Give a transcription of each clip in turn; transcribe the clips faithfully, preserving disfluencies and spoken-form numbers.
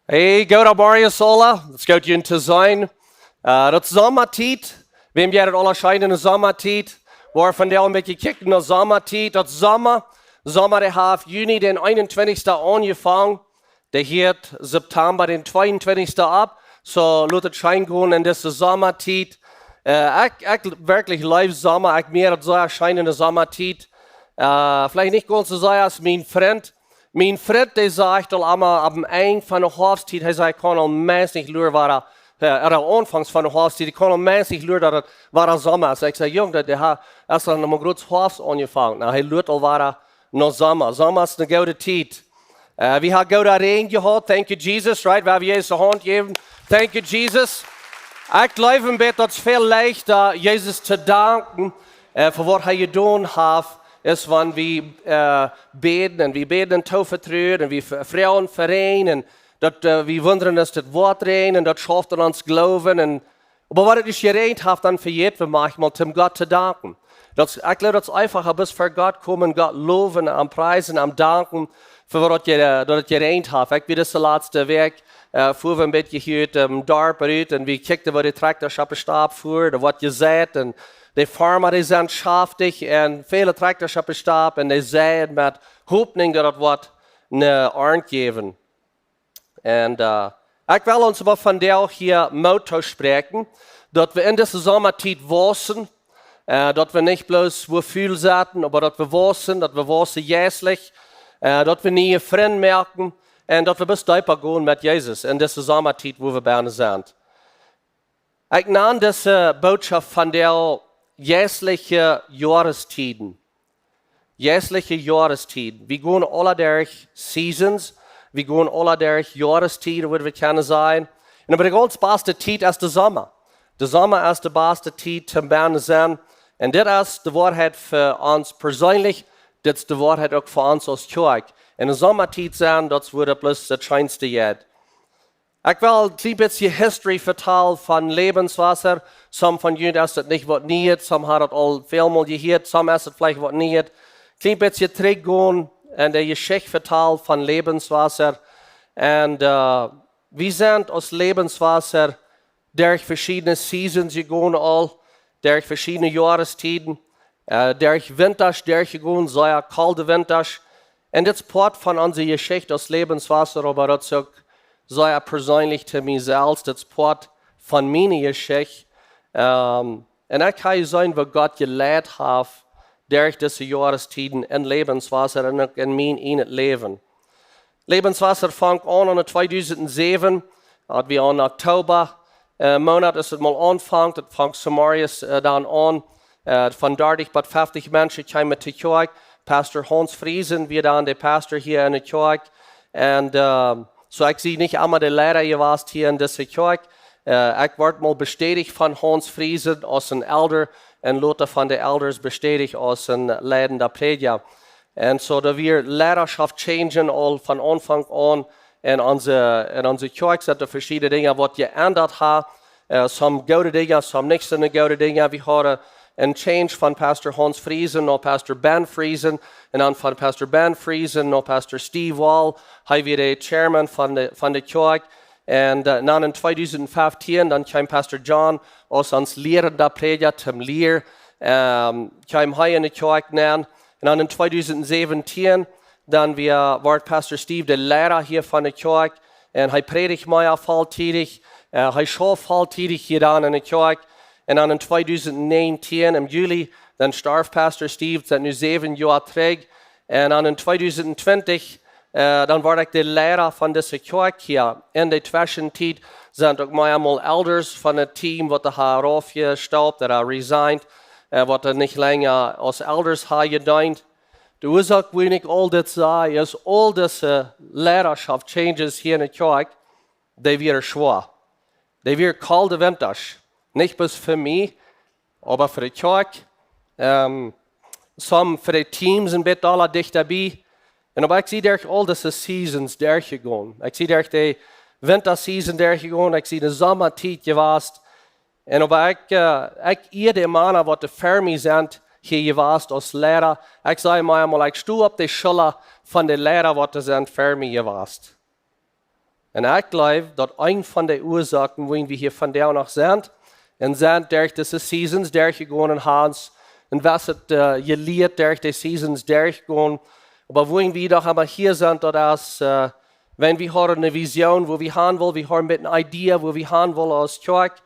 Hey, goodemorjen aula. Daut es goot, junt to seenen. Äh, daut es Somatiet. Wäm jeit daut aula scheen enne Somatiet? Wie haben vondoag een bät jekjikjt no Somatiet. Daut es Soma. Soma, dee haft Juni dän eenuntwintichsten aunjefongen. Dee hieet September dän tweeuntwintichsten opp. Soo, lot et scheen gonen en dise Somatiet. Äh, ekj, ekj werkjlich leew Soma. Ekj moak daut soo scheen enne Somatiet. Äh, veleicht nich gaunz soo sea aus mien Frint. Mien Frint, dee sajcht aul emma aum Enj von de Hoafsttiet, hee sajcht, ekj kaun aul meist nich luaren, wada, äh, ooda aunfangs von de Hoafsttiet, ekj kaun aul meist nich luaren, daut et wada Soma es. Ekj saj, Jung, daut, dee ha-, es dan noch mau groots Hoafst aunjefongen. Nu, hee luat aul wada no Soma. Soma es eene goode Tiet. Äh, wie haben gooden Räajen jehaut. Thank you, Jesus, right? Wie haben Jesus de Haunt jejäft. Thank you, Jesus. Ekj jleew, daut es väl leichta, Jesus to danken, äh, fa waut hee jedonen haft, es wan wie, äh, bäden un wie bäden en Toovetrua un wie ve-, froagen fa Räajen un daut, äh, wie wundren, daut et woat räajnen un daut schauft aun ons Gloowen un Oba wan et nich jeräajent haft, dan vejäten wie maunchmol, om Gott to danken. Daut, ekj jleew, daut es eefach, bloos ver Gott komen, Gott lowen, am priesen, am danken, fa waut daut je-, daut et jeräajent haft. Ekj wia dise latste Wäakj, äh, fua wie een bät hia ut däm Darp rut un wie kjikjten, woo de Trakjtasch opp de Stap fua, doa woat jeseit un de Foarma, dee sent schaftich un väle Trakjtasch opp de Stap un dee seien met Hopninj, daut et woat eene Arnt jäwen. Un, äh, ekj well ons oba vondoag hia Moot toospräakjen, daut wie en dise Somatiet wausen, äh, daut wie nich bloos wua ful sitten, oba daut wie wausen, daut wie wausen jeistlich, äh, daut wie niee Frind moaken un daut wie bloos deepa gonen met Jesus en dise Somatiet, wua wie bennen sent. Ekj nan dise Bootschoft vondoag jeistliche Joarestieden. Jeistliche Joarestieden. Wie gonen aula derch Seasons. Wie gonen aula derch Joarestieden, wudd wie kjennen sajen. Un oba de gaunz baste Tiet es de Soma. De Soma es de baste Tiet toom bennen sennen. Un dit es de Woarheit fa ons perseenlich. Dit es de Woarheit uk fa ons aus Kjoakj. En de Somatiet sennen, daut woat bloos daut scheenste Joa. Ekj well een kjlien bät History vetalen von Lebenswasser. Some von junt es daut nich waut Nieet, some haben daut aul väl mol jehieet, some es daut veleicht waut Nieet. Kjlien bät trigj gonen en de Jeschicht vetalen von Lebenswasser. Un, äh, wie sent aus Lebenswasser derch veschiedne Seasons jegonen aul, derch veschiedne Joarestieden, äh, derch Wintasch derchjegonen, sea kolde Wintasch. Un dit es Poat von onse Jeschicht aus Lebenswasser, oba daut es uk sea perseenlich to mie selfst, dit es Poat von miene Jeschicht. Ähm, un ekj kaun seenen, woo Gott jeleit haft derch dise Joarestieden en Lebenswasser un uk en mien ieejnet Läwen. Lebenswasser funk aun en tweedusent säwen, daut wia en Oktoba, äh, Moonat es et mol aunjefongen, daut funk somarius, äh, dan aun. Äh, von dartich bat feftich Menschen kjeemen to Kjoakj. Pastor Hans Friesen wia dan de Pastor hia en de Kjoakj. Un, äh, soo ekj sie nich emma de Liera jewast hia en dise Kjoakj. Äh, ekj wort mol bestädicht von Hans Friesen aus een Elder un lota von de Elders bestädicht aus een leidenda Prädja. Un soo, doa wia Lieraschop changen aul von Aunfank aun. En onse, en onse Kjoakj sent doa veschiedne Dinja waut jeendat haben. Äh, some goode Dinja, some nich soo goode Dinja. Wie hauden een Change von Pastor Hans Friesen no Pastor Ben Friesen. Un dan von Pastor Ben Friesen no Pastor Steve Wall. Hee wia de Chairman von de, von de Kjoakj. Un, äh, dan en tweedusent feftieen, dan kjeem Pastor John aus ons lierenda Prädja toom lieren, ähm, kjeem hee en de Kjoakj nenn. Un dan en tweedusent säwentieen, dan wia, wort Pastor Steve de Liera hia von de Kjoakj. Un hee prädicht mea volltiedich, äh, hee schauft volltiedich hia dan en de Kjoakj. Un dan en tweedusent näajentieen, em Juli, dan storf Pastor Steve, daut es nu säwen Joa trigj. Un dan en tweedusent twintich, Äh, dan word ekj de Leida von dise Kjoakj hia. En de Tweschentiet sent uk mau emol Elders von daut Team, waut doa haft aufjestaupt, ooda resigned, äh, waut doa nich lenja aus Elders haft jedeent. De Uasoak, wuarom ekj aul dit saj, es aul dise Leidaschoft changes hia en de Kjoakj, dee wieren schwoa. Dee wieren kolde Wintasch. Nich bloos fa mie, oba fa de Kjoakj. Ähm, some fa de Teams een bät aula dichta bie. Un oba ekj sie derch aul dise Seasons derchjegonen. Ekj sie derch de Wintaseason derchjegonen. Ekj sie de Sommatiet jewast. Un oba ekj, äh, ekj ea de Mana, waut doa ver mie sent, hia jewast aus Leida. Ekj saj mau emol, ekj sto opp de Schulla von de Leida, waut doa sent ver mie jewast. Un ekj jleew, daut een von de Uasoaken, wuarom wie hia vondoag noch sent, un sent derch dise Seasons derchjegonen, Hans, un waut et, äh, jelieet derch de Seasons derchgonen, oba wuarom wie doch emma hia sent, daut es, äh, wan wie haben eene Vision, wua wie han wellen, wie haben eene Idee, wua wie han wellen aus Kjoakj,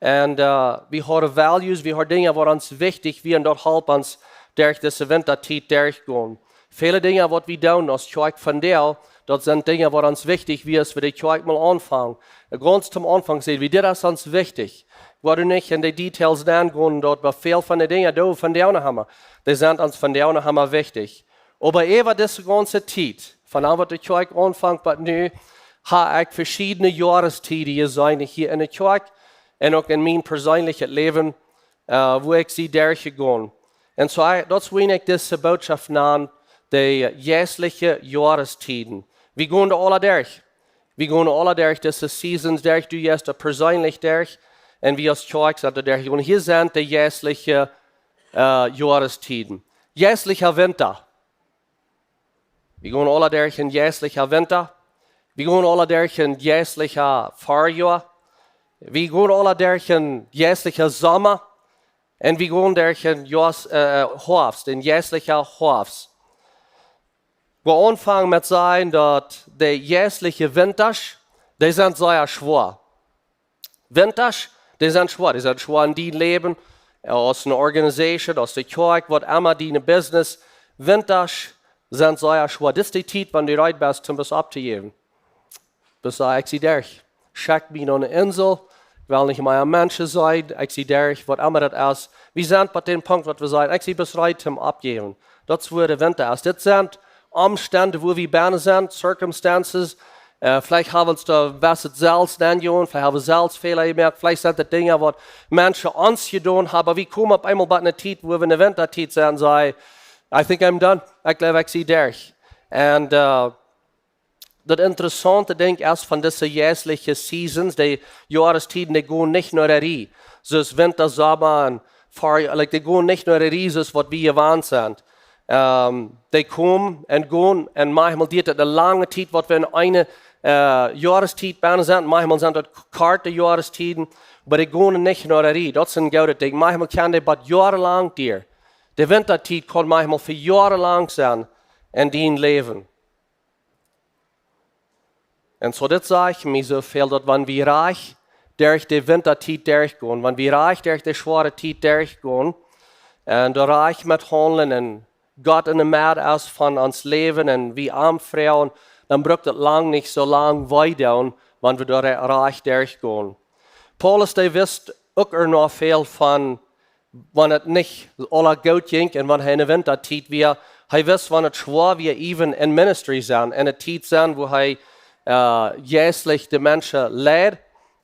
un, äh, wie haben values, wie haben Dinja, waut ons wichtich wieren, un daut halpt ons derch dise Wintatiet derchgonen. Väle Dinja, waut wie doonen aus Kjoakj vondoag, daut sent Dinja, waut ons wichtich wieren, aus wie de Kjoakj mol aunfungen. Gaunz toom Aunfank säden wie, dit es ons wichtich. Wie woaren nich en de Details nengonen, daut, oba väl von de Dinja, dee wie vondoag noch haben, dee sent ons vondoag noch emma wichtich. Oba äwa dise gaunze Tiet, von waut de Kjoakj aunfunk bat nu, hab ekj veschiedne Joarestieden jeseenen hia en de Kjoakj un uk en mien perseenlichet Läwen, äh, wua ekj sie derchjegonen. Un soo, ekj, daut es, wuarom ekj dise Bootschoft nan, de jeistliche Joarestieden. Wie gonen doa aula derch. Wie gonen aula derch dise Seasons derch, du jeist doa perseenlich derch. Un wie aus Kjoakj sent doa derchjegonen. Hia sent de jeistliche, äh, Joarestieden. Jeistlicha Winta. Wie gonen aula derch een jeistlicha Winta. Wie gonen aula derch een jeistlicha Farjoa. Wie gonen aula derch een jeistlicha Somma. Un wie gonen derch een Joas-, äh, Hoafst, een jeistlicha Hoafst. Wie aunfungen met sajen, daut de jeistliche Wintasch, dee sent sea schwoa. Wintasch, dee sent schwoa. Dee sent schwoa en dien Läwen, äh, aus eene Organisation, aus de Kjoakj, waut emma, dien Business. Wintasch sent sea schwoa. Dit es de Tiet, wan du reed best, om waut auftojäwen. Best du, ekj sie derch. Schekj mie no eene Insel. Ekj well nich mea Menschen seenen. Ekj sie derch, waut emma daut es. Wie sent bie dän Punkt, waut wie sajen, ekj sie best reed toom aufjäwen. Daut es, wua de Winta es. Dit sent Omstend, wua wie bennen sent, circumstances. Äh, veleicht haben wie ons doa waut selfst aunjedonen, veleicht haben wie selfst Fäla jemoakt, veleicht sent daut Dinja, waut Menschen ons jedonen haben. Oba wie komen opp eemol bie eene Tiet, wua wie en de Wintatiet sent un sajen, I think I'm done. Ekj jleew, ekj sie derch. Un, äh, daut interessaunte Dinkj es von dise jeistliche Seasons, de Joarestieden, dee gonen nich no de Rieej. Soo aus Winta, Somma un Farjoa, like, dee gonen nich no de Rieej, soo aus waut wie jewant sent. Ähm, dee komen un gonen un maunchmol diat daut eene lange Tiet, waut wie en eene, äh, Joarestiet bennen sent. Maunchmol sent daut korte Joarestieden, oba dee gonen nich no de Rieej. Daut es een goodet Dinkj. Maunchmol kaun dee bat joarelang dieren. De Wintatiet kaun maunchmol fa joarelang sennen en dien Läwen. Un soo, dit sajcht mie soo väl, daut wan wie rajcht derch de Wintatiet derchgonen, wan wie rajcht derch de schwoare Tiet derchgonen, un doa rajcht met haundlen un Gott en de Med es von ons Läwen un wie aunfroagen, dan brukt et lang nich soo lang wee doonen, wan wie doa re-, rajcht derchgonen. Paulus, dee wist uk ea noch väl von wan et nich aula goot jinkj un wan hee en de Wintatiet wia, hee wist, wan et schwoa wia, even en ministry sennen, en de Tiet sennen, wua hee, äh, jeistlich de Menschen leid.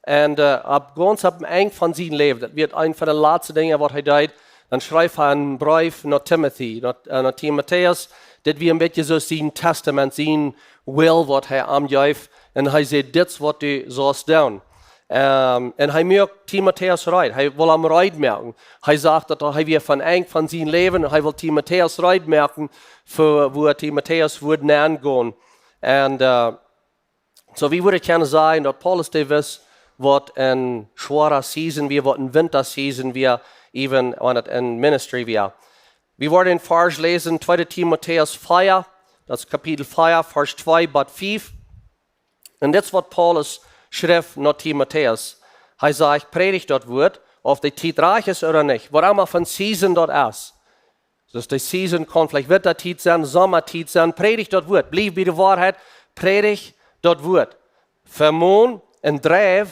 Un, äh, opp, gaunz opp daut Enj von sien Läwen, daut wia eent von de latste Dinja, waut hee deed, dan schreef hee eenen Breef no Timothy, no, äh, no Timotäus. Dit wia een bät soo sien Testament, sien Will, waut hee am jeef. Un hee säd, dit es, waut du saust doonen. Ähm, un hee muak Timotäus reed. Hee wull am reed moaken. Hee sach, daut hee wia aum Enj von sien Läwen. Un hee wull Timotäus reed moaken fa wua Timotäus wudd nengonen. Un, äh, soo wie wudden kjennen sajen, daut Paulus dee wist, waut eene schwoare Season wia, waut eene Wintaseason wia, even wan et en ministry wia. Wie woaren een Varsch läsen, tweede Timotäus vea, daut es Kapitel vea, Varsch twee bat fief. Un dit es, waut Paulus schreef no Timotäus. Hee säd, prädj daut Wuat, auf de Tiet rajcht es ooda nich, waut emma von Season daut es. Soo aus de Season kaun veleicht Wintertiet sennen, Sommertiet sennen, prädj daut Wort. Bliew bie de Woarheit, prädj daut Wort. Vemon un dreiw,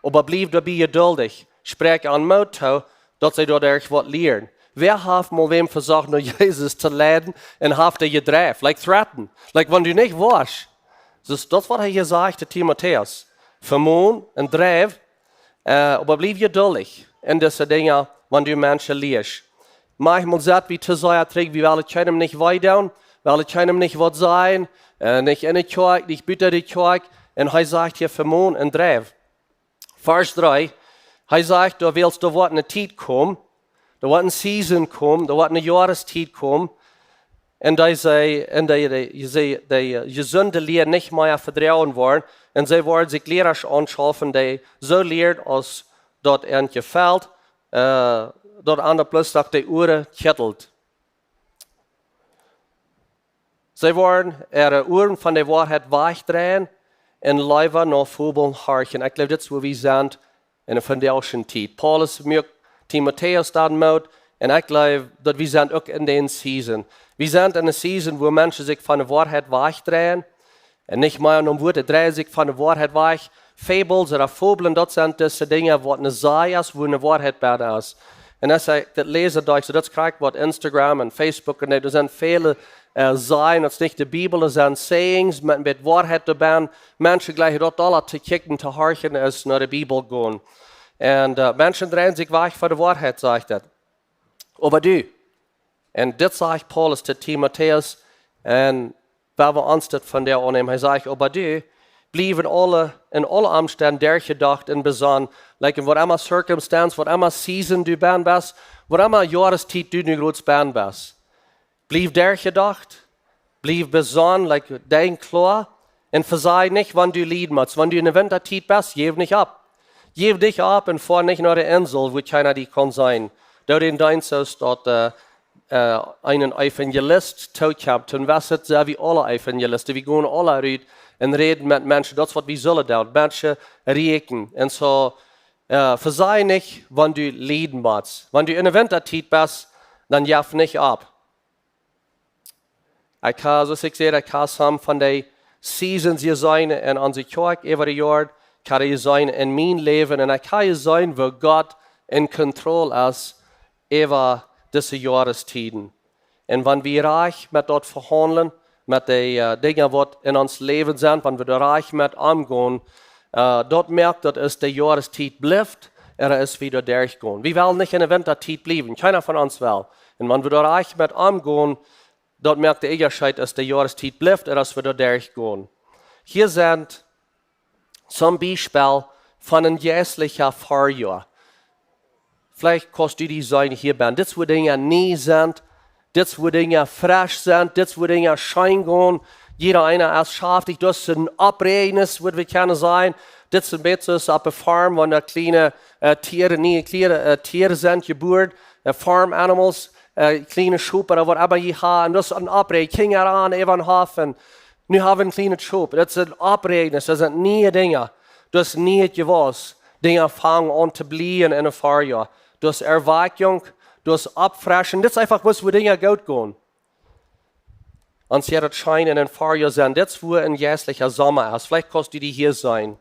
oba bliew doabie jeduldich. Spräakj an Moot too, daut see doaderch waut lieren. Wäa haft mol wäm vesocht no Jesus to leiden un haft dee jedreift? Like threaten. Like wan du nich woascht. Soo aus daut waut hee hia sajcht to Timotäus. Vemon un dreiw, äh, oba bliew jeduldich en dise Dinja, wan du Menschen lieescht. Maunchmol sett wie too sea trigj, wie wellen kjeenem nich wee doonen, wellen kjeenem nich waut sajen, äh, nich enne Kjoakj, nich buta de Kjoakj. Un hee sajcht hia vemon un dreiw. Varsch dree, hee sajcht, doa wiels doa woat eene Tiet komen, doa woat eene Season komen, doa woat eene Joarestiet komen, un dee see, un dee, dee, dee, dee, äh, jesunde Lia nich mea vedroagen woaren, un see woaren sikj Liera aunschaufen, dee soo lieren aus daut an jefelt, äh, daut an de Plustach de Uaren kjittelt. See woaren äare Uaren von de Woarheit wajchdreien un leewa no Fobeln horchen. Ekj jleew, dit es wua wie sent en de vondoagsche Tiet. Paulus muak Timotäus dan Moot, un ekj jleew, daut wie sent uk en dee Season. Wie sent en eene Season, wua Menschen sikj von de Woarheit wajchdreien. Un nich mea nom Wort, dee dreien sikj von de Woarheit wajch. Fables ooda Fabeln, daut sent dise Dinja, waut eene Saj es, wua eene Woarheit bie es. Un aus ekj dit läsen deed, soo daut es krakjt waut Instagram un Facebook un doa sent väle, äh, Sajen, daut es nich de Bibel, daut sent Sayings, met een bät Woarheit doabie. Menschen jlikjen daut aula to kjikjen, to horchen, aus no de Bibel gonen. Un, äh, Menschen dreien sikj wajch von de Woarheit, sajcht daut. Oba du, un dit sajcht Paulus to Timotäus, un wie wellen ons dit vondoag aunnemen. Hee sajcht, oba du, bliew en aule, en aule Omstend derchjedocht un besonnen, like en waut emma circumstance, waut emma Season du bie best, waut emma Joarestiet du nu groots bie best. Bliew derchjedocht, bliew besonnen, like, denkj kloa, un vesaj nich, wan du lieden motst. Wan du en de Wintertiet best, jeff nich opp. Jeff nich opp un foa nich no de Insel, wua kjeena die kaun seenen. Doo dän Deenst soo aus daut, äh, äh, een Evangelist tookjemt. Un wie sent, sent wie aule Evangelisten. Wie gonen aule rut un räden met Menschen. Daut es waut wie sellen doonen. Menschen rieekjen. Un soo, äh, vesaj nich, wan du lieden motst. Wan du en de Wintertiet best, dan jeff nich opp. Ekj hab, soo aus ekj säd, ekj hab some von dee Seasons jeseenen en onse Kjoakj äwa de Joaren. Ekj hab dee jeseenen en mien Läwen. Un ekj hab jeseenen, woo Gott en Kontroll es äwa dise Joarestieden. Un wan wie rajcht met daut vehaundlen, met de, äh, Dinja, waut en ons Läwen sent, wan wie doa rajcht met omgonen, äh, daut moakt, daut aus de Joarestiet blift, ooda aus wie doa derchgonen. Wie wellen nich en de Wintertiet bliewen. Kjeena von ons well. Un wan wie doa rajcht met omgonen, daut moakt dän Unjascheet, aus de Joarestiet blift ooda aus wie doa derchgonen. Hia sent some Biespel von een jeistlicha Farjoa. Veleicht kaust du die seenen hia bie. Dit es wua Dinja nie sent. Dit es wua Dinja fresch sent. Dit es wua Dinja scheen gonen. Jieda eena es schaftich. Daut es een Oppräajnis, waut wie kjennen seenen. Dit es een bät soo aus opp eene Farm, wan doa kjliene, äh, Tieren, niee kjliene, äh, Tieren sent jebuaren. Äh, farm animals, äh, kjliene Schop ooda waut emma jie haben. Un daut es een Oppräajnis. Kjinja aun, äwa dän Hoff. Nu hab wie een kjlienet Schop. Daut es een Oppräajnis, daut sent niee Dinja. Daut es nieet Jewast. Dinja fangen aun to blieejen en een Farjoa. Daut es Erwakjunk, daut es Oppfreschen. Daut es eefach, wua Dinja goot gonen. Ons jeit daut scheen en een Farjoa sennen. Daut es wua een jeistlicha Somma es. Veleicht kaust du die hia seenen.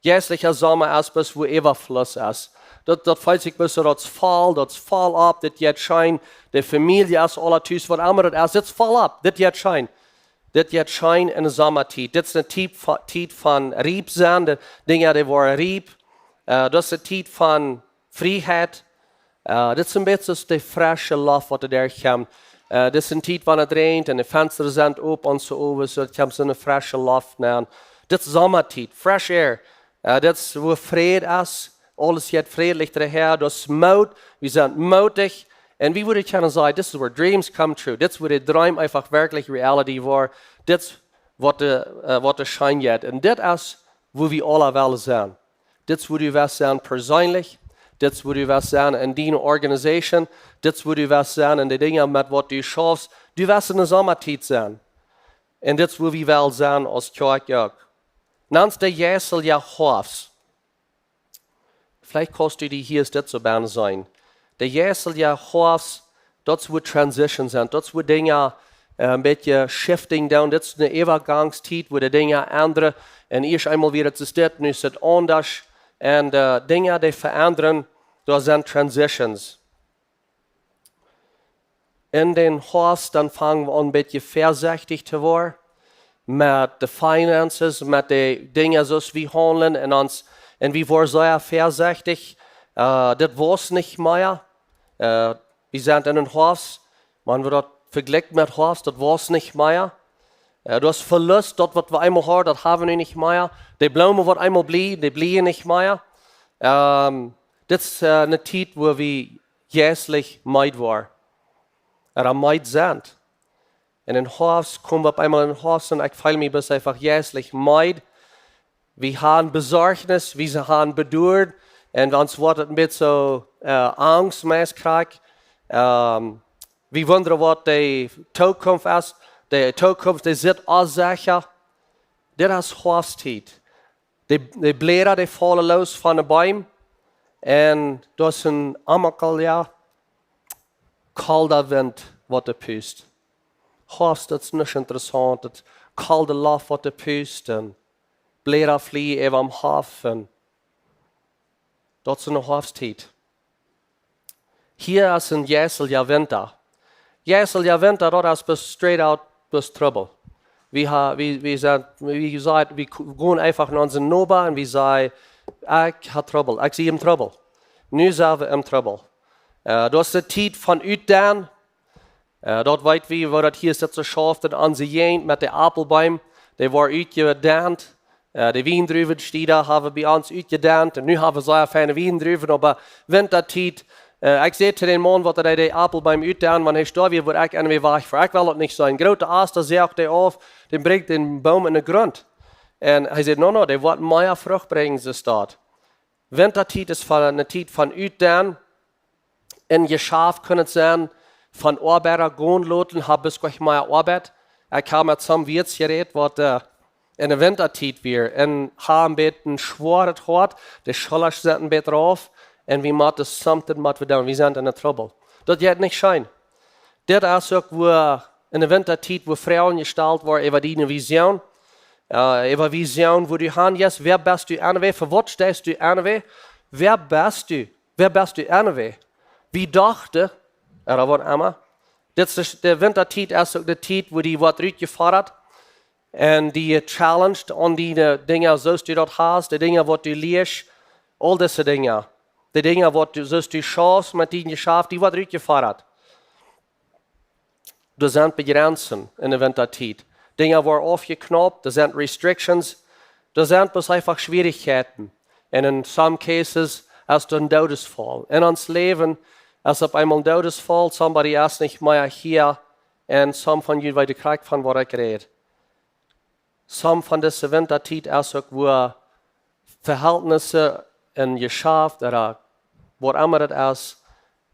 Jeistlicha Somma es, bie wua Äwafluss es. Daut, daut feelt sikj bie soo, daut es voll, daut es voll opp, dit jeit scheen. De Famielje es aula tus, waut emma daut es, dit es voll opp, dit jeit scheen. Dit jeit scheen en de Sommertiet. Dit es eene Tiet von, Tiet von riep sennen. De Dinja, dee woaren riep. Äh, daut es eene Tiet von Frieheit. Äh, dit es een bät soo aus de fresche Loft, waut doa derchkjemt. Äh, dit es eene Tiet, wan et räajent un de Fensta sent op un soo, soo daut kjemt soone fresche Loft nenn. Dit es Sommertiet, fresh air. Äh, dit es wua Fräd es. Aules jeit frädlich derchäa. Daut es Moot. Wie sent mootich. Un wie wudden kjennen sajen, this is where dreams come true. Dit es wua de Dreem eefach werkjlich reality woat. Dit es waut de, äh, waut doa scheen jeit. Un dit es wua wie aula wellen sennen. Dit es wua du west sennen perseenlich. Dit es wua du west sennen en diene organization. Dit es wua du west sennen en de Dinja, met waut du schaufst. Du west en de Sommertiet sennen. Un dit es wua wie wellen sennen aus Kjoakj uk. Nans de jeistelje Hoafst. Veleicht kaust du die hia dit soo bie seenen. De jeistelje Hoafst, Daut es wua Transition sent. Daut es wua Dinja äh, een bät shifting doonen. Dit es eene Äwagangstiet, wua de Dinja endren. Un ieescht eemol wia et soo, nu es et aundasch. Un äh, Dinja, dee veendren, daut sent Transitions. En dän Hoafst, dan fangen wie aun, een bät väasechtich to woaren met de Finances, met de Dinja, soo aus wie haundlen un ons, un wie woaren sea väasechtich. Äh, dit wia nich mea. Äh, wie sent en dän Hoafst, wan wie daut vejlikjen met Hoafst, daut wia nich mea. Äh, daut es Velust, daut waut wie eemol hauden, daut hab wie nu nich mea. De Bloomen, waut eemol blieejen, dee blieejen nich mea. Ähm, dit es äh, eene Tiet, wua wie jeistlich meed woaren. Ooda meed sent. En dän Hoafst, komen wie opp eemol en dän Hoafst un ekj feel mie bloos eefach jeistlich meed. Wie haben Besorgnis, wie haben Bedoaren. Un ons woat et een bät soo äh, Angst meist krakjt. Ähm, wie wundren, waut de Tookunft es. De Tookunft, dee sitt onsecha. Dit es Hoafsttiet. De, de Bläda, dee faulen loos von de Beem. Un daut es een Amokal, jo. Kolda Wint, waut doa pust. Hoafst, daut es nich interessaunt. Daut kolde Loft, waut doa pust. Un Bläda flieejen äwa dän Hoff. Un daut es eene Hoafsttiet. Hia es een jeistelja Winta. Jeistelja Winta, daut es bloos straight out, bloos Trubbel. Wie ha-, wie, wie sent, wie jesajcht, wie k-, gonen eefach no onsen Noba un wie sajen: "Ekj hab Trubbel, ekj sie em Trubbel." Nu sent wie em Trubbel. Äh, daut es de Tiet von utdennen. Äh, daut weet wie, woo daut hia es, daut soo schauft en onse Jäajent met de Aupelbeem. Dee woaren utjedennt. Äh, de Wiendruwen, dee haben bie ons utjedennt. Un nu haben wie sea feine Wiendruwen, oba Wintatiet. Äh, ekj säd to dän Maun, waut dee de Aupelbeem utdennen, wan hee stoakj wia, wudd ekj aun de Wajch foaren. Ekj well daut nich seenen. Groote Ast, dee säajcht hee auf, dän brinjt dän Boom en dän Grunt. Un hee säd: "No, no, dee woat mea Frucht brinjen, es daut." Wintatiet es von, eene Tiet von utdennen. En Jeschaft kaun et sennen, von Oabeida gonen loten, hab bloos nich mea Oabeit. Ekj hab met some Wirt jerät, waut äh, en de Wintatiet wia. Un haben een bät een schwoaret Hoat, de Schullren sent een bät rauf. Un wie motten something motten wie doonen. Wie sent en de Trubbel. Daut jeit nich scheen. Dit es uk, wua en de Wintatiet, wua Froagen jestalt woaren äwa diene Vision. Äh, äwa Vision, wua du han jeist, wäa best du aunwäajen, fa waut steist du aunwäajen, wäa best du, wäa best du aunwäajen. Wie dochten, ooda waut emma. Dit es de, de Wintatiet es uk de Tiet, wua die woat rutjefodat. Un die challenged aun diene Dinja, soo aus du daut hast, de Dinja, waut du lieescht, aul dise Dinja. De Dinja, waut du, soo aus du schaufst met dien Jeschaft, die woat rutjefodat. Doa sent Bejrenzen en de Wintatiet. Dinja woaren aufjeknaupt, doa sent Restrictions, doa sent bloos eefach Schwierichkjeiten. Un en some cases es et een Doodesfaul. En ons Läwen es opp eemol een Doodesfaul, somebody es nich mea hia, un some von junt weeten krakjt von waut ekj räd. Some von dise Wintatiet es uk, wua Verhältnisse en Jeschaft ooda waut emma daut es,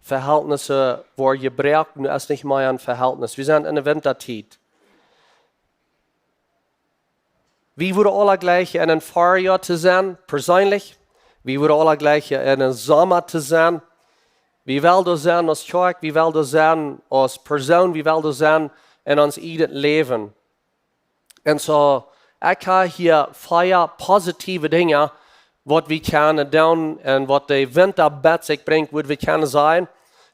Verhältnisse woaren jebroaken, nu es nich mea een Verhältnis. Wie sent en de Wintatiet. Wie wudden aula jleichen en een Farjoa to sennen, perseenlich. Wie wudden aula jleichen en een Somma to sennen. Wie wellen doa sennen aus Kjoakj, wie wellen doa sennen aus Persoon, wie wellen doa sennen en ons ieejnet Läwen. Un soo, ekj hab hia vea positiewe Dinja, waut wie kjennen doonen un waut de Winta met sikj brinjt, wudd wie kjennen sajen.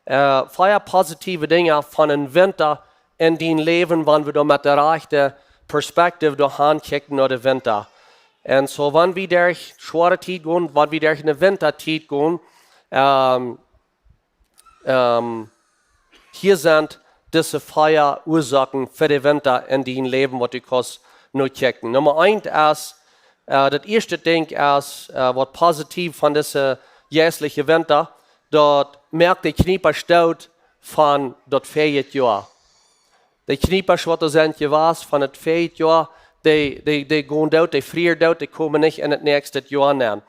Äh, vea positiewe Dinja von een Winta en dien Läwen, wan wie doa met de rajchte Perspektiew doa han kjikjen no de Winta. Un soo, wan wie derch schwoare Tiet gonen, wan wie derch eene Wintatiet gonen, ähm, ähm, hia sent dise vea Uasoaken fa de Winta en dien Läwen, waut du kaust nokjikjen. Numma eent es, äh, daut ieeschte Dinkj es, äh, waut positiev von dise jeistliche Winta, daut moakt de Kjniepasch doot von daut väaje Joa. De Kjniepasch, waut doa sent jewast von daut väaje Joa, dee, dee, dee gonen doot, dee frieren doot, dee komen nich en daut näakjste Joa nenn.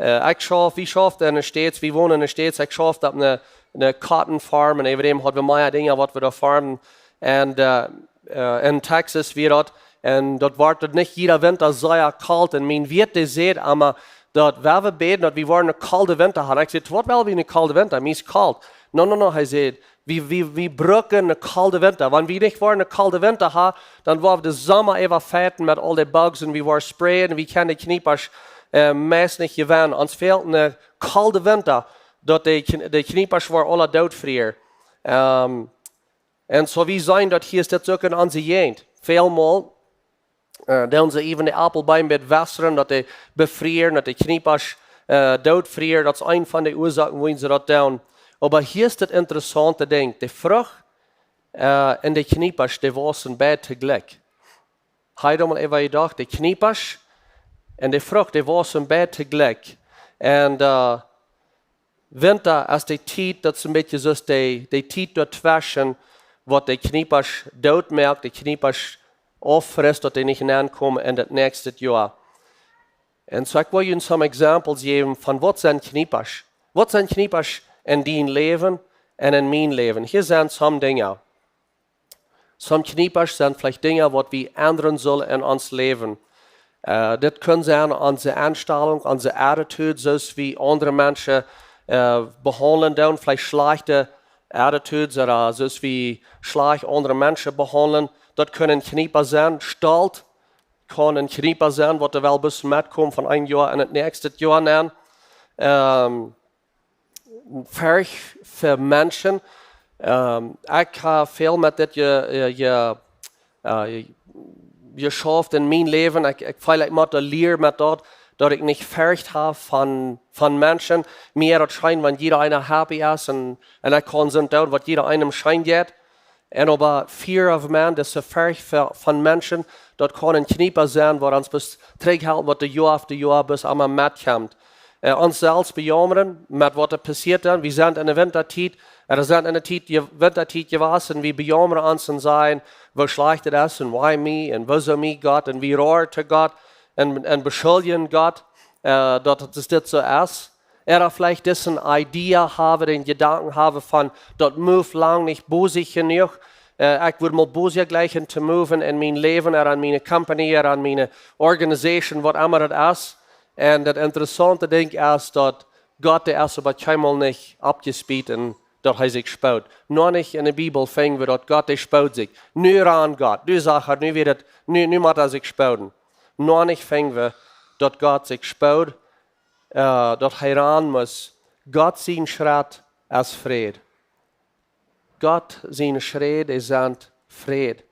Äh, ekj schauf, wie schauften en de States, wie wonen en de States, ekj schauf opp eene, eene Cotton Farm un äwa däm hauden wie mea Dinja, waut wie doa farmen. Un äh, äh, en Texas wia daut. Un daut woat daut nich jieda Winta sea kolt. Un mien Wieet, dee säd emma, daut wan wie bäden, daut wie woaren een kolden Winter haben. Ekj säd: "Waut well wie, een kolden Winter? Mie es kolt." "No, no, no," hee säd, "wie, wie, wie brucken een kolden Winter. Wan wie nich woaren een kolden Winter haben, dan woaren wie dän Somma äwa fighten met aul dee Bugs un wie woaren sprayen, wie kjennen de Kjniepasch, äh, meist nich jewennen. Ons fält een kolden Winter, daut de Kj-, de Kjniepasch woaren aula dootfrieren." Ähm, un soo wie seenen daut hia es dit uk en onse Jäajent. Välmol, äh, doonen see even de Aupelbeem bät wässren, daut dee befrieren, daut de Kjniepasch, äh, dootfrieren. Daut es eent von de Uasoaken, wuarom see daut doonen. Oba hia es daut interessaunte Dinkj. De Frucht, äh, un de Kjniepasch, dee wausen beid toojlikj. Hab jie mol äwa jedocht, de Kjniepasch un de Frucht, dee wausen beid toojlikj. Un, äh, Winta es de Tiet, daut es een bät soo aus de, de Tiet doatweschen, waut de Kjniepasch doot moakt, de Kjniepasch auffrisst, daut dee nich nenkomen en daut näakjste Joa. Un soo, ekj well junt some examples jäwen von waut sent Kjniepasch. Waut sent Kjniepasch en dien Läwen un en mien Läwen? Hia sent some Dinja. Some Kjniepasch sent veleicht Dinja, waut wie endren sellen en ons Läwen. Äh, dit kaun sennen onse Enstalunk, onse Attitude, soo aus wie aundre Menschen, äh, behaundlen doonen, veleicht schlajchte Attitudes, ooda soo aus wie schlajcht aundre Menschen behaundlen. Daut kaun een Kjniepa sennen. Stolt kaun een Kjniepa sennen, waut doa well bloos metkomen von een Joa en daut näakjste Joa nen. Ähm, Forcht fa Menschen. Ähm, ekj hab väl met dit je, je, je, äh, je, jeschauft en mien Läwen. Ekj, ekj feel, ekj mott lieren met daut, daut ekj nich Forcht hab von, von Menschen. Mie es daut scheen, wan jieda eena happy es un, un ekj kaun soo doonen, waut jieda eenem scheen jeit. Un oba fear of man, daut es de Forcht fa, von Menschen, daut kaun een Kjniepa sennen, waut ons bloos trigjhelt, waut de Joa fa Joa bloos emma metkjemt. Äh, ons selfst bejaumren met waut doa passieet dan. Wie sent en de Wintatiet, äh, wie sent en de Tiet, je-, Wintatiet jewast, wie bejaumren ons un sajen, woo schlajcht et es un why me un wuarom mie, Gott, un wie roaren to Gott un, un beschuldjen Gott, äh, daut et dit soo es. Ooda veleicht es een Idee haben, dän Jedanken haben von, daut move lang nich bosich jenuach. Äh, ekj wudd mol bosich jleichen to moven en mien Läwen, ooda en miene Company, ooda en miene Organisation, waut emma daut es. Un daut interessaunte Dinkj es, daut Gott, dee es oba kjeenmol nich oppjespiet un daut hee sikj spoot. Noch nich en de Bibel finj wie, daut Gott, dee spoot sikj. Nu ran, Gott, nu sach hee, nu woat et, nu, nu mott hee sikj spooten. Noch nich finj wie, daut Gott sikj spoot, äh, daut hee ran mott. Gott sien Schritt es Fräd. Gott sien Schritt es Fräd.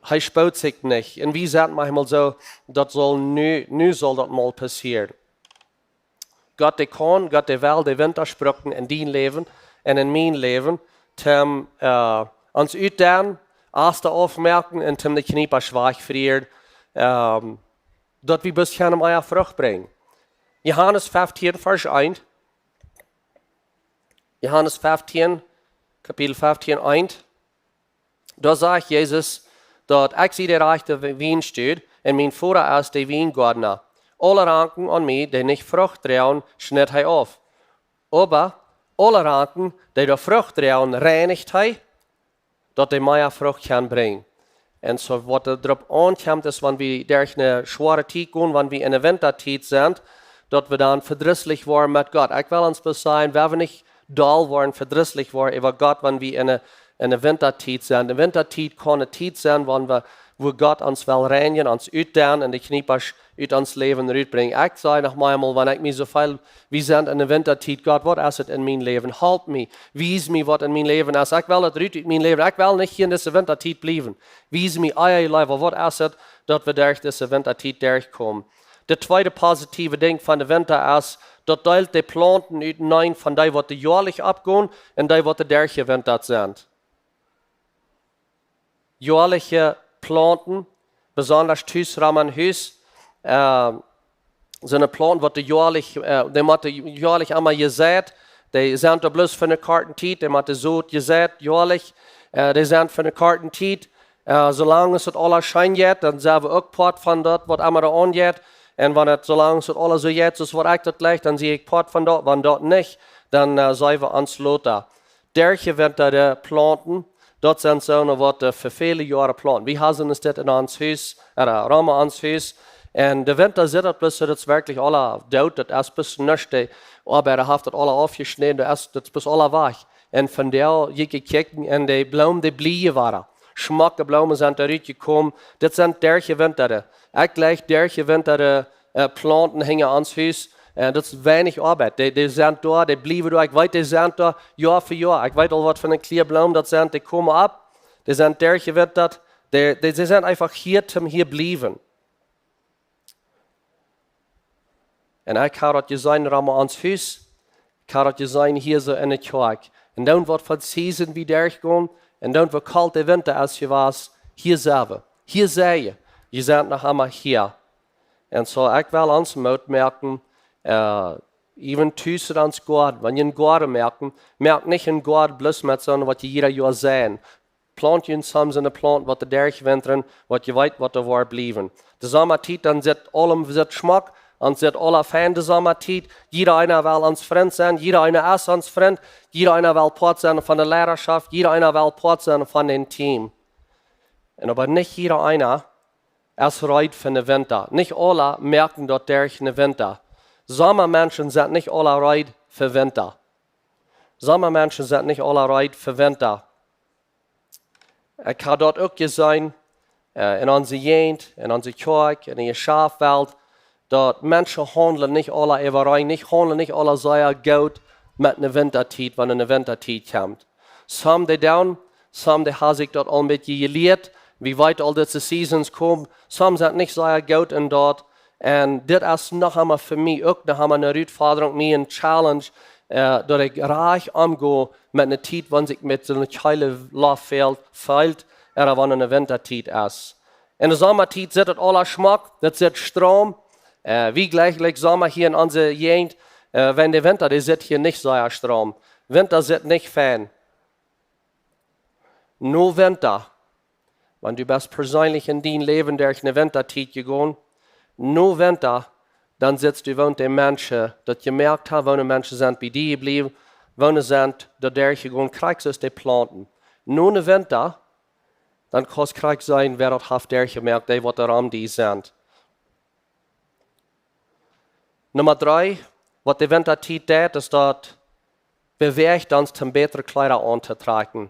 Hee spoot sikj nich. Un wie sent maunchmol soo, daut saul nu, nu saul daut mol passieren. Gott, dee kaun, Gott, dee well, dee Winta brucken en dien Läwen un en mien Läwen, toom, äh, ons utdoonen, Asta aufmoaken un toom de Kjniepa schwach frieren, ähm, daut wie bloos kjennen mea Frucht brinjen. Johanes feftieen, Varsch eent. Johanes feftieen, Kapitel feftieen, eent. Doa sajcht Jesus, daut: "Ekj sie de rajchte Wienstock un mien Voda es de Wiengoadna. Aule Ranken aun mie, dee nich Frucht droagen, schnitt hee auf. Oba aule Ranken, dee doa Frucht droagen, reinicht hee, daut dee mea Frucht kjennen brinjen." Un soo waut doaropp aunkjemt, es, wan wie derch eene schwoare Tiet gonen, wan wie en de Wintatiet sent, daut wie dan vedrisslich woaren met Gott. Ekj well ons bloos sajen, wie haben nich doll woaren, vedrisslich woaren äwa Gott, wan wie en de, en de Wintatiet sent. De Wintatiet kaun eene Tiet sennen, wan wie, wua Gott ons well reinjen, ons utdoonen un de Kjniepa ut ons Läwen rutbrinjen. Ekj saj noch mol, wan ekj mie soo feel, wie sent en de Wintatiet, Gott, waut es et en mien Läwen? Halp mie, wies mie, waut en mien Läwen es. Ekj well et rut ut mien Läwen. Ekj well nich hia en dise Wintatiet bliewen. Wies mie, ea jie läwen, waut es et, daut wie derch dise Wintatiet derchkomen. De tweede positiewe Dinkj von de Winta es, daut deelt de Plaunten uteneen von dee, waut doa joalich oppgonen, un dee, waut doa derchjewintat sent. Joaliche Plaunten, besonda tus rom een Hus, äh, soone Plaunten, waut doa joalich, äh, dee motten joalich emol jeseit, dee sent doa bloos fa eene korte Tiet, dee motten soo jeseit, joalich, äh, dee sent fa eene korte Tiet, äh, soo lang aus et aules scheen jeit, dan sent wie uk Poat von daut, waut emma doa aunjeit. Un wan et soo lang aus et aules soo jeit, soo aus waut ekj daut jleich, dan sie ekj Poat von daut, wan daut nich, dan, äh, sent wie ons lota. Derchjewintade Plaunten, daut sent soone, waut, äh, fa väle Joaren plaunten. Wie haben dit en ons Hus, äh, rom ons Hus, Un de Winta sitt daut bloos, daut es werkjlich aula doot, daut es bloos nuscht, de Oabeida haft daut aula aufjeschnäden, daut es, daut es bloos aula wajch. Un vondoag jie kjikjen un de Bloomen, dee bliewen wada. Schmocke Bloomen sent doa rutjekomen. Dit sent derchjewintade, ekj jleich derchjewintade, äh, Plaunten hinja ons Hus. Äh, daut es weinich Oabeit. Dee, dee sent doa, dee bliewen doa. Ekj weet, dee sent doa Joa fa Joa. Ekj weet aul, waut fa eene Kjlia Bloom daut sent. Dee komen opp, dee sent derchjewintat. Dee, dee, dee sent eefach hia toom hia bliewen. Un ekj hab daut jeseenen rom ons Hus. Ekj hab daut jeseenen hia soo enne Kjoakj. Un dan waut fa Season wie derchgonen, un dan waut kolt de Winta es jewast, hia sent wie. Hia sent wie. Jie sent noch emma hia. Un soo, ekj well ons Moot moaken, äh, even tus ons Goaden, wan jie eenen Goaden moaken, moakt nich eenen Goaden bloos met soont, waut jie jieda Joa seien. Plaunt jie soms eene Plaunt, waut doa derchwintren, waut jie weeten, waut doa woat bliewen. De Somatiet, dan sitt aules, sitt schmock, un sitt aula fein de Somatiet. Jieda eena well ons Frint sennen, jieda eena es ons Frint, jieda eena well Poat sennen von de Leidaschoft, jieda eena well Poat sennen von dän Team. Un oba nich jieda eena es reed fa de Winta. Nich aula moaken daut derch de Winta. Somamenschen sent nich aula reed fa Winta. Somamenschen sent nich aula reed fa Winta. Ekj hab daut uk jeseenen, äh, en onse Jäajent, en onse Kjoakj, en de Jeschäftwelt, daut Menschen haundlen nich aula äwareen, nich haundlen nich aula sea goot met de Wintatiet, wan de Wintatiet kjemt. Some dee doonen, some dee haben sikj daut aul een bät jelieet, wie weeten aul, daut de Seasons komen, some sent nich sea goot en daut. Un dit es noch emol fa mie uk noch emol eene Rutfodrunk, mie eene Challenge, äh, daut ekj rajcht omgo met eene Tiet, wan ekj met soone kjeele Loft fält, fält, ooda wan de Wintatiet es. En de Somatiet sitt et aula schmock, daut sitt stroom. Äh, wie jlikj, jlikj Soma hia en onse Jäajent, äh, wan de Winta, dee sitt hia nich sea stroom. Winta sitt nich fein. No Winta, wan du best perseenlich en dien Läwen derch de Wintatiet jegonen, no Winta, dan sittst du, woone Menschen daut jemoakt haben, woone Menschen sent bie die jebliewen, woone sent doa derchjegonen, krakjt soo aus de Plaunten. No de Winta, dan kaust krakjt seenen, wäa daut haft derchjemoakt, dee waut doa rom die sent. Numma dree, waut de Wintatiet deit, es daut bewäacht ons, om bätre Kjleeda auntotrakjen.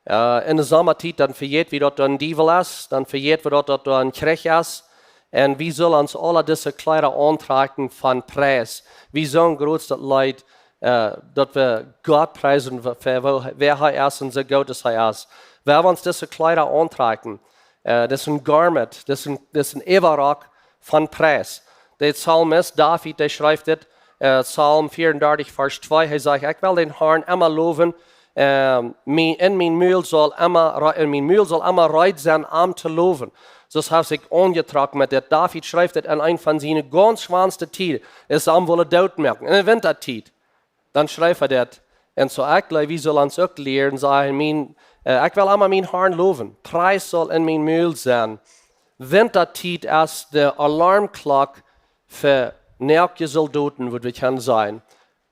Äh, en de Somatiet, dan vejät wie daut doa een Diewel es, dan vejät wie daut, daut doa een Kjrich es. Un wie sellen ons aula dise Kjleeda auntrakjen von Pries. Wie sellen groot daut Leet, äh, daut wie Gott priesen fa, fa woo, wäa hee es un soo goot aus hee es. Wie haben ons dise Kjleeda auntrakjen. Äh, daut es een Garment, daut es een, daut es een Äwarock von Pries. De Psalmist David, dee schrift dit, äh, Psalm vierendartich, Varsch twee, hee sajcht: "Ekj well dän Herrn emma lowen, ähm, mie-, un mien Mul saul emma re-, un mien Mul saul emma reed sennen, am to lowen." Soo haft hee sikj aunjetrocken met dit. David schrift dit aun eent von siene gaunz schwoaste Tieden, es am wullen dootmoaken, en de Wintatiet. Dan schrift hee dit. Un soo ekj jleew, wie sellen ons uk lieren, sajen, mien, äh, ekj well emma mienen Herrn lowen. Pries saul en mien Mul sennen. Wintatiet es de Alarmklock fa noakte Soldoten, waut wie kjennen sennen.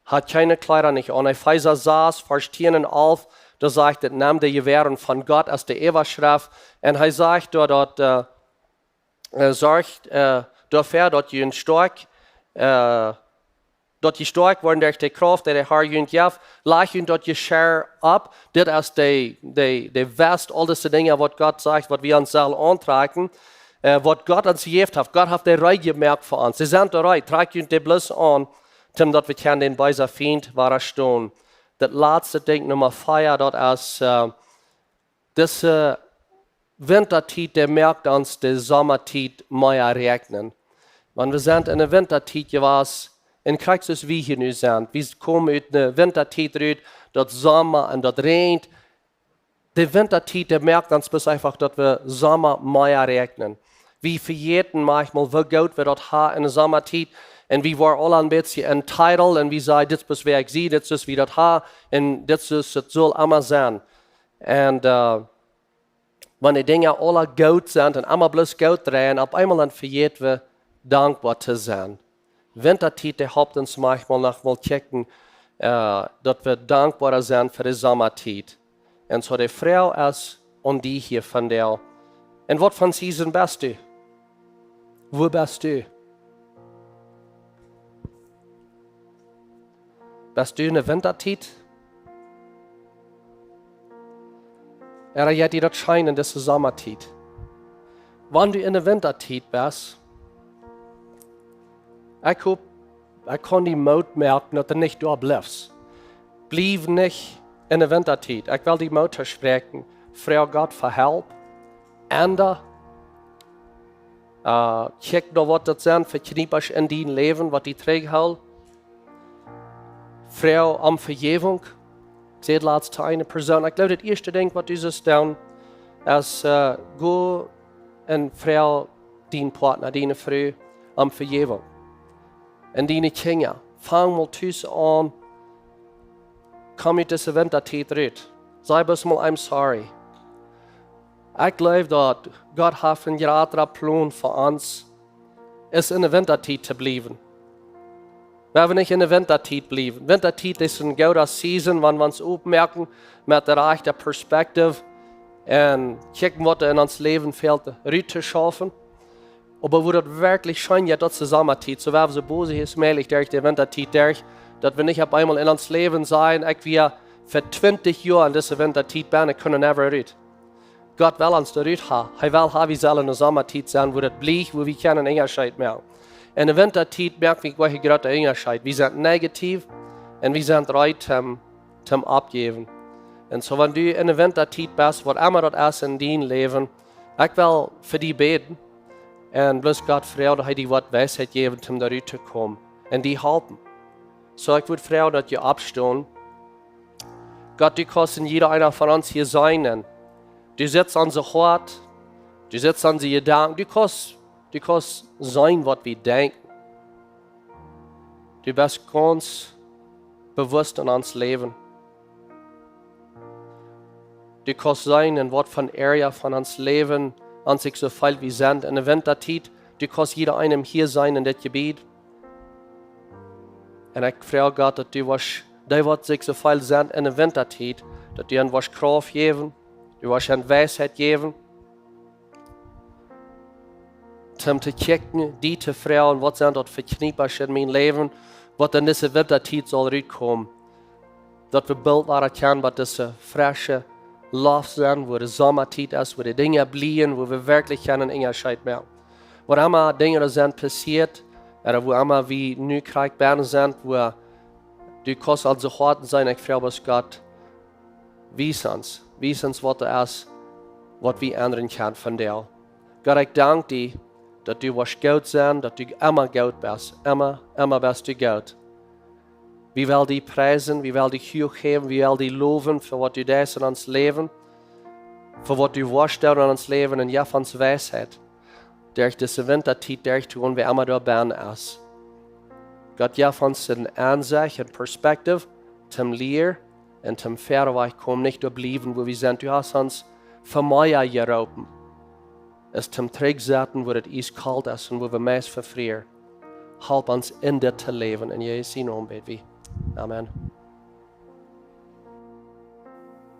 Haft kjeene Kjleeda nich aun. Efeesa sas, Varsch tieen un alf, doa sajcht et: "Nemt de Jewäaren von Gott" aus de Äwaschreft. Un hee sajcht doa daut, äh, äh, sorcht, äh, doafäa, daut jie stoakj, äh, daut jie stoakj woaren derch de Krauft, dee de Herr junt jeft. Lajcht junt daut Jeschia opp. Dit es de, de, de West, aul dise Dinja, waut Gott sajcht, waut wie ons sellen auntrakjen, äh, waut Gott ons jejäft haft. Gott haft dee reed jemoakt fa ons. See sent doa reed. Trakjt junt dee bloos aun, om daut wie kjennen dän beesen Fient wadastonen. Daut latste Dinkj, Numma vea, daut es, äh, dise Wintatiet, dee moakt ons de Somatiet mea räakjnen. Wan wie sent en de Wintatiet jewast, un krakjt soo aus wie hia nu sent, wie komen ut de Wintatiet rut, daut Soma un daut räajent. De Wintatiet, dee moakt ons bloos eefach, daut wie Soma mea räakjnen. Wie vejäten maunchmol, woo goot wie daut haben en de Somatiet. Un wie woaren aula een bät entitled un wie sajen: "Dit es bloos wäa ekj sie, dit es wie daut haben, un dit es, et saul emma sennen." Un, äh, wan de Dinja aula goot sent un emma bloos goot dreien, opp eemol dan vejäten wie dankboa to sennen. Wintatiet, dee halpt ons maunchmol noch mol kjikjen, äh, daut wie dankboa sent fa de Somatiet. Un soo de Froag es aun die hia vondoag: En waut fa Season best du? Wua best du? Best du enne Wintertiet? Ooda jeit die daut scheen enne Sommertiet? Wan du enne Wintertiet best, ekj hop, ekj kaun die Moot moaken, daut du nich doa blifst. Bliew nich enne Wintertiet. Ekj well die Moot toospräakjen. Froag Gott fa Help. Enda. Äh, kjikj no waut daut sent fa Kjniepers en dien Läwen, waut die trigjhoolen. Froag om Vejäwunk. Ekj säd latst to eene Persoon, ekj jleew, daut ieeschte Dinkj, waut du saust doonen, es, äh, go un froag dienen Partner, diene Fru, om Vejäwunk. Un diene Kjinja, fang mol tus aun, komm ut dise Wintertiet rut. Saj bloos mol: "I'm sorry." Ekj jleew, daut Gott haft een jratren Plon fa ons, es enne Wintertiet to bliewen. Wie haben nich enne Wintertiet bliewen. Wintertiet es eene goode Season, wan wie ons opmoaken met de rajchte Perspektiv un kjikjen, waut doa en ons Läwen fält, rut to schaufen. Oba wua daut werkjlich scheen jeit, daut es de Sommertiet. Soo wie soo bosich aus mäajlich derch de Wintertiet derch, daut wie nich opp eemol en ons Läwen sajen: "Ekj wia fa twintich Joa en dise Wintertiet bennen, ekj kunn never rut." Gott well ons doa rut haben. Hee well haben, wie sellen enne Sommertiet sennen, wua daut blieet, wua wie kjennen Unjascheet moaken. Enne Wintertiet moak wie kjeen grooten Unjascheet. Wie sent negativ un wie sent reed toom, toom oppjäwen. Un soo, wan du enne Wintertiet best, waut emma daut es en dien Läwen, ekj well fa die bäden. Un bloos Gott froagen, daut hee die woat Weisheit jäwen, toom doa rut to komen un die halpen. Soo, ekj wudd froagen, daut jie oppstonen. Gott, du kaust en jieda eena von ons hia seenen. Du sitst aun sien Hoat. Du sitst aun siene Jedanken. Du kaust, du kaust seenen, waut wie denkjen. Du best gaunz bewusst en ons Läwen. Du kaust seenen, en waut fa een Area von ons Läwen ons sikj soo fält, wie sent enne Wintertiet. Du kaust jieda eenem hia seenen en dit Jebied. Un ekj froag, Gott, daut du woascht, dee waut sikj soo fält sent enne Wintertiet, daut du an woascht Krauft jäwen, du woascht an Weisheit jäwen, toom to kjikjen, die to froagen: "Waut sent daut fa Kjniepers en mien Läwen, waut en dise Wintertiet saul rutkomen?" Daut wie boolt wada kjennen bie dise fresche Loft sennen, wua de Sommertiet es, wua de Dinja blieejen, wua wie werkjlich kjennen Unjascheet moaken. Waut emma Dinja doa sent passieet, ooda wua emma wie nu krakjt bennen sent, wua du kaust aun onse Hoaten seenen, ekj froag bloos, Gott, wies ons, wies ons, waut doa es, waut wie endren kjennen von die. Gott, ekj dank die, daut du woascht goot sennen, daut du emma goot best, emma, emma best du goot. Wie wellen die priesen, wie wellen die huach häwen, wie wellen die lowen fa waut du deist en ons Läwen, fa waut du woascht doonen en ons Läwen, un jeff ons Weisheit, derch dise Wintertiet derchtogonen, wua emma doa bennen es. Gott, jeff ons eene Aunsecht, eene Perspektiv, toom lieren un toom wieda wajchkomen, nich doa bliewen, wua wie sent. Du hast ons fa mea jeroopen aus toom trigjsetten, wua daut ieskolt es un wua wie meist vefrieren. Help ons en dit to läwen. En Jesus sienen Nomen bäd wie. Amen.